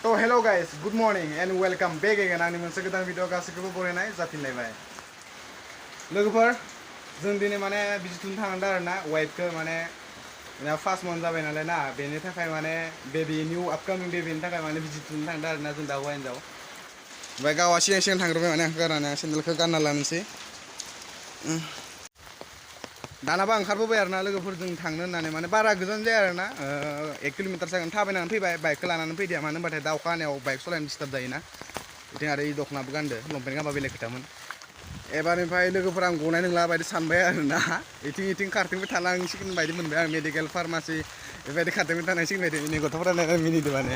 तो hello guys good morning and welcome back again आंनि मोनसे गोदान भिडिअ गासैखौबो बरायनाय जाफिनलायबाय लोगोफोर जों दिनै माने बिजि थुनो थांदों आरोना वाइफखौ माने फार्स्ट मंथ जाबाय नालाय ना बेनि थाखाय माने बेबी निउ आपकामिं बेबीनि थाखाय माने बिजि थुनो थांदों आरोना जों दा हौवा हिन्जाव ओमफ्राय गावा सिगां सिगां थांग्रोबाय माने आंखौ गारनानै सेन्देलखौ गानना लानोसै दानाबा ओंखारबोबाय आरोना लोगोफोरजों थांनो होननानै माने बारा गोजान जाया आरोना 1 किल'मिटार जागोन थाबायनानै फैबाय बाइकखौ लानानै फैदिया मानो होनबाथाय दा अखा हानायाव बाइक सालायनो डिस्टार्ब जायोना बिथिं आरो दखनाबो गानदो लंपेन्ट गानबा बेलेग खोथामोन एबारनिफ्राय लोगोफोर आं गनाय नंला बायदि सानबाय आरोना इथिं खारथिंबाय थानांसिगोन बायदि मोनबाय आं मेडिकेल फार्मासि बेबायदि खारथिंबाय थानांसिगोन बायदि नै गथ'फोरा नायनानै मिनिदों माने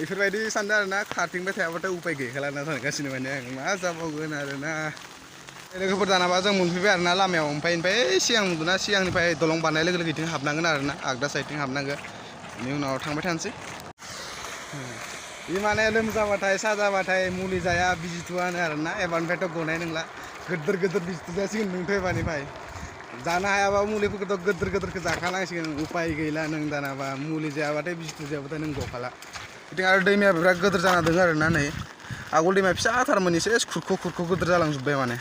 बेफोरबायदि सानदों आरोना खारथिंबाय थायाबाथाय उपाय गैखाला होनना सानगासिनो माने आं मा जाबावगोन आरोना लोगोफोर दानाबा जों मोनफैबाय आरोना लामायाव ओमफ्राय सिगां नुदोंना सिगांनिफ्राय दलं बारनाय लोगो लोगो इथिं हाबनांगोन आरोना आगदा साइडथिं हाबनांगोन बेनि उनाव थांबाय थानोसै बे माने लोमजाबाथाय साजाबाथाय मुलि जाया बिजि थुवानो आरोना एबारनिफ्रायथ' गनाय नंला गिदिर गिदिर बिजि थुजासिगोन नोंथ' एबारनिफ्राय जानो हायाबा मुलिफोरखौथ' गिदिर गिदिरखौ जाखानांसिगोन उपाय गैला नों दानाबा मुलि जायाबाथाय बिजि थुजायाबाथाय नों गखाला बिथिं आरो दैमाया बिराद गिदिर जाना दङ आरोना नै आगोल दैमाया फिसाथारमोन एसे खुरख' गिदिर जालांजोब्बाय माने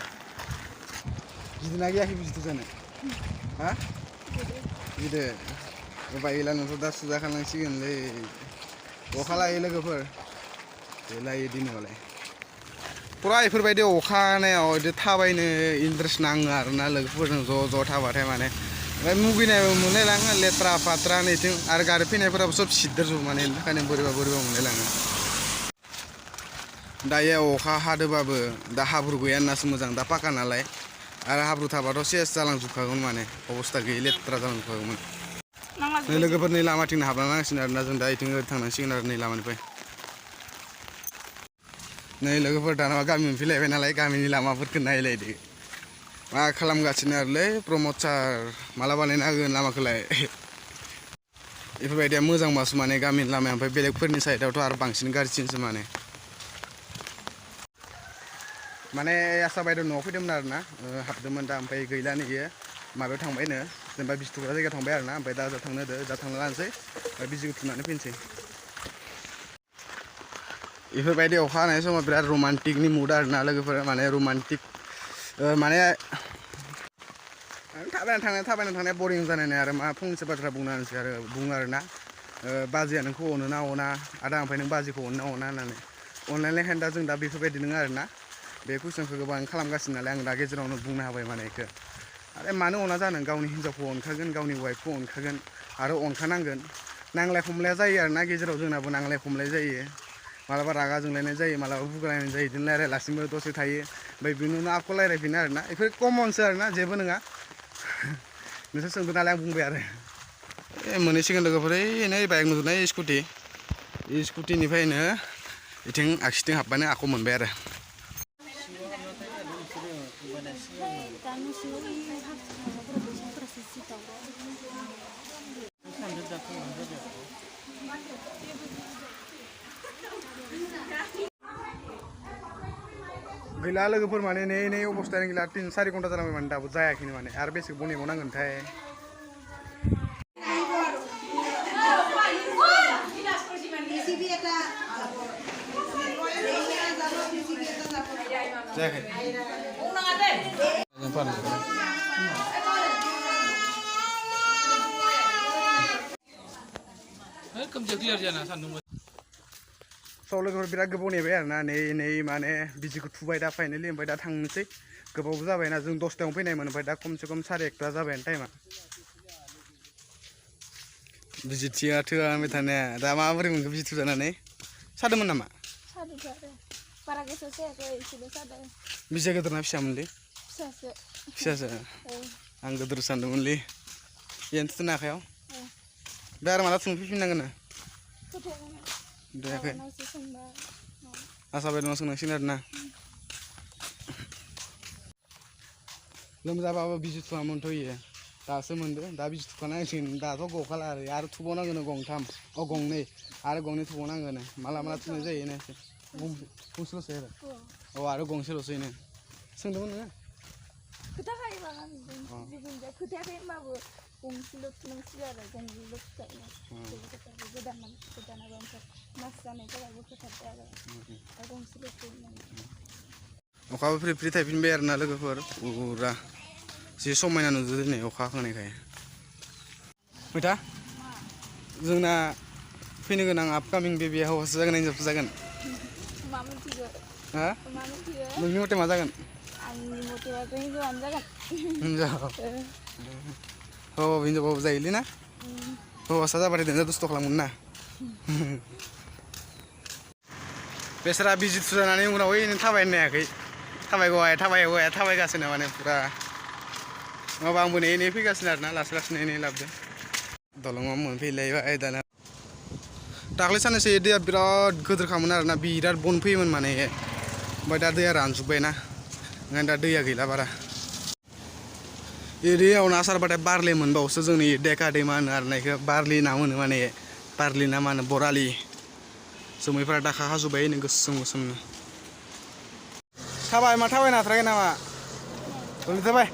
गिदिना गियाखै बिजि थुजानो हा गिदो उपाय गैला नोंथ' दा सुजाखानांसिगोनलै अखा लायो लोगोफोर लायो दिनैबालाय फुरा बेफोरबायदि अखा हानायाव बिदि थाबायनो इन्टारेस्ट नाङो आरोना लोगोफोरजों ज' थाबाथाय माने ओमफ्राय मुगैनायबो मोनलायलाङो लेथ्रा फाथ्रा नैथिं आरो गारि फैनायफोराबो सब सिद्देरजोबो माने बेनि थाखायनो बोरैबा मोनलायलाङो दायो अखा हादोबाबो दा हाब्रु गैया होननासो मोजां दा पाका नालाय आरो हाब्रु थाबाथ' सेस जालांजोबखागौमोन माने अबस्था गैयै लेथ्रा जालांजोबखागौमोन नै लोगोफोरनि लामाथिंनो हाबलांनांसिगोन आरोना जों दा इथिं ओरै थांनांसिगोन आरो नै लामानिफ्राय नै लोगोफोर दानाबा गामि मोनफैलायबाय नालाय गामिनि लामाफोरखौ नायलायदो मा खालामगासिनो आरोलै प्रमद सार माला बानायना होगोन लामाखौलाय बेफोरबायदिया मोजांबासो माने गामिनि लामाया ओमफ्राय बेलेगफोरनि साइडआवथ' आरो बांसिन गाज्रिसिनसो माने आसा बायद' न'आव फैदोंमोन आरोना हाबदोंमोन दा ओमफ्राय गैला नैयो माबायाव थांबायनो जेनेबा बिजि थुग्रा जायगायाव थांबाय आरोना ओमफ्राय दा थांनो होदो दा थांना लानोसै ओमफ्राय बिजिखौ थुनानै फैनोसै बेफोरबायदि अखा हानाय समाव बिराद रमान्टिकनि मुड आरोना लोगोफोर माने रमान्टिक माने थाबायना थांनाया बरिं जानाय आरो मा फंसे बाथ्रा बुंनानैसै आरो बुङो आरोना बाजैया नोंखौ अनो ना अना आदा ओमफ्राय नों बाजैखौ अनो ना अना होननानै अनलायनायखायनो दा जों दा बेफोरबायदि नङा आरोना बे कुइसनखौ गोबां खालामगासिनो नालाय आं दा गेजेरावनो बुंनो हाबाय माने बेखौ आरे मानो अना जानो गावनि हिन्जावखौ अनखागोन गावनि वाइफखौ अनखागोन आरो अनखानांगोन नांलाय खमलाया जायो आरोना गेजेराव जोंनाबो नांलाय खमलाय जायो मालाबा रागा जोंलायनाय जायो मालाबा बुगलायनाय जायो बिदिनो रायलायलासिनोबो दसे थायो ओमफ्राय बिनि उनाव आख' रायलायफिनो आरोना बेफोर कमनसो आरोना जेबो नङा नोंसोर सोंदों नालाय आं बुंबाय आरो मोनहैसिगोन लोगोफोर ओइ नै बाइक नुदोंना स्कुटिनिफ्रायनो बिथिं आगसिथिं हाबबानो आख' मोनबाय आरो गैला लोगोफोर माने नै अबस्थायानो गैला 3-4 घन्टा जालांबाय माने दाबो जायाखैनो माने आरो बेसे बनायबावनांगोनथाय जायाखै स' लोगोफोर बिराद गोबाव नेबाय आरोना नै माने बिजिखौ थुबाय दा फाइनेलि ओमफ्राय दा थांनोसै गोबावबो जाबायना जों 10टायावनो फैनायमोन ओमफ्राय दा खमसे खम 1:30 जाबायानो टाइमा बिजि थुआ होनबाय थानाया दा माबोरै मोनखो बिजि थुजानानै सादोंमोन नामा बारा गोसो जायाखै एसेल' जादों बिजिया गिदिर ना फिसामोनलै फिसासो आं गिदिर सानदोंमोनलै बेनोथ' थुनो आखायाव दा आरो माला थुनो फैफिननांगोन देखाय आसा बायद'नाव सोंनांसिगोन आरोना लोमजाबाबो बिजि थुवामोनथ' इयो दासो मोनदों दा बिजि थुखानांसिगोन दाथ' गखाला आरो थुबावनांगोन गंनै आरो गंनै थुबावनांगोन माला थुनाय जायो नायसै गंसेल'सै आरो आरो गंसेल'सै सोंदोंमोन नोङो खोथाखायो माला जिखुनु जाया खोथायाखै होमबाबो गंसेल' थुनांसिगौ आरो गंनैल' फिथाइनो गोदानाबो ओमफ्राय मास जानाय जाबाबो खोथादो आरो गंसेल' थुनांगौ अखाबो फ्रि फ्रि थाइफिनबाय आरोना लोगोफोर पुरा जि समायना नुदो दिनै अखा हानायखाय मैथा जोंना फैनो गोनां आपकामिं बेबिया हौवासो जागोन ना हिनजावसो जागोन मा मिथिगौ हा मा मिथिगौ नोंनि मथे मा जागोन आंनि मथेबाथ' हिनजावानो जागोन हिनजाव हौवाबाबो हिनजावबाबो जायोलै ना हौवासा जाबाथाय देनजार दुस्थ' खालामगोन ना बेसोरा बिजि थुजानानै उनाव ओरैनो थाबायनो हायाखै थाबायगासिनो माने पुरा नङाबा आंबो नेयै फैगासिनो आरोना लासै लासै नेयै लाबोदों दलङाव मोनफैलायबाय दाना दाख्लै साननैसो दैया बिराद गोदोरखामोन आरोना बिराद बन फैयोमोन माने ओमफ्राय दा दैया रानजोब्बाय ना ओंखायनो दा दैया गैला बारा एरियाव ना सारबाथाय बारलि मोनबावोसो जोंनि देका दैमा होनो आरोना बेखौ बारलि ना मोनो माने बारलि ना मा होनो बरालि जोमैफोरा दाखा हाजोब्बाय नो गोसोम गोसोमनो थाबाय मा थाबायनो हाथाराखै नामा जल्दि थाबाय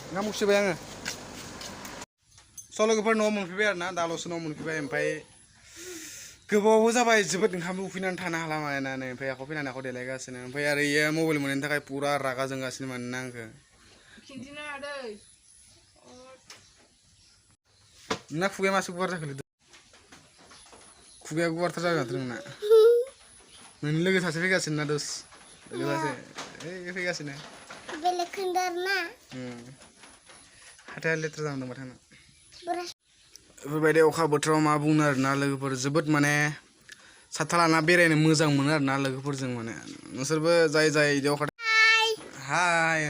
ओंखाम उखैसोबाय आङो स' लोगोफोर न'आव मोनफैबाय आरोना दाल'सो न'आव मोनफैबाय ओमफ्राय गोबावबो जाबाय जोबोद ओंखामबो उखैनानै थानो हाला माने ओमफ्राय आखाव फैनानै आखाव देलायगासिनो ओमफ्राय आरो इयो मबाइल मोननायनि थाखाय पुरा रागा जोंगासिनो मानोना आंखो नोंना खुगाया मासे गुवार जाखोलै खुगाया गुवारथार जागोन माथो नोंना नोंनि लोगो सासे फैगासिनो ना दोस लोगो सासे ओइ फैगासिनो बेलेग खोन्दार ना हाथाया लेथ्रा जानांदों माथो आंना बेफोरबायदि अखा बोथोराव मा बुंनो आरोना लोगोफोर जोबोद माने साथा लाना बेरायनो मोजां मोनो आरोना लोगोफोरजों माने नोंसोरबो जाय बिदि अखा हाय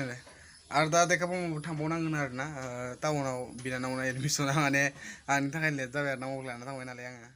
आरो दा देखाबावबो थांबावनांगोन आरोना टाउनाव बिनानावना एडमिसना माने आंनि थाखाय लेट जाबाय आरोना मबाइल लाना थांबाय नालाय आङो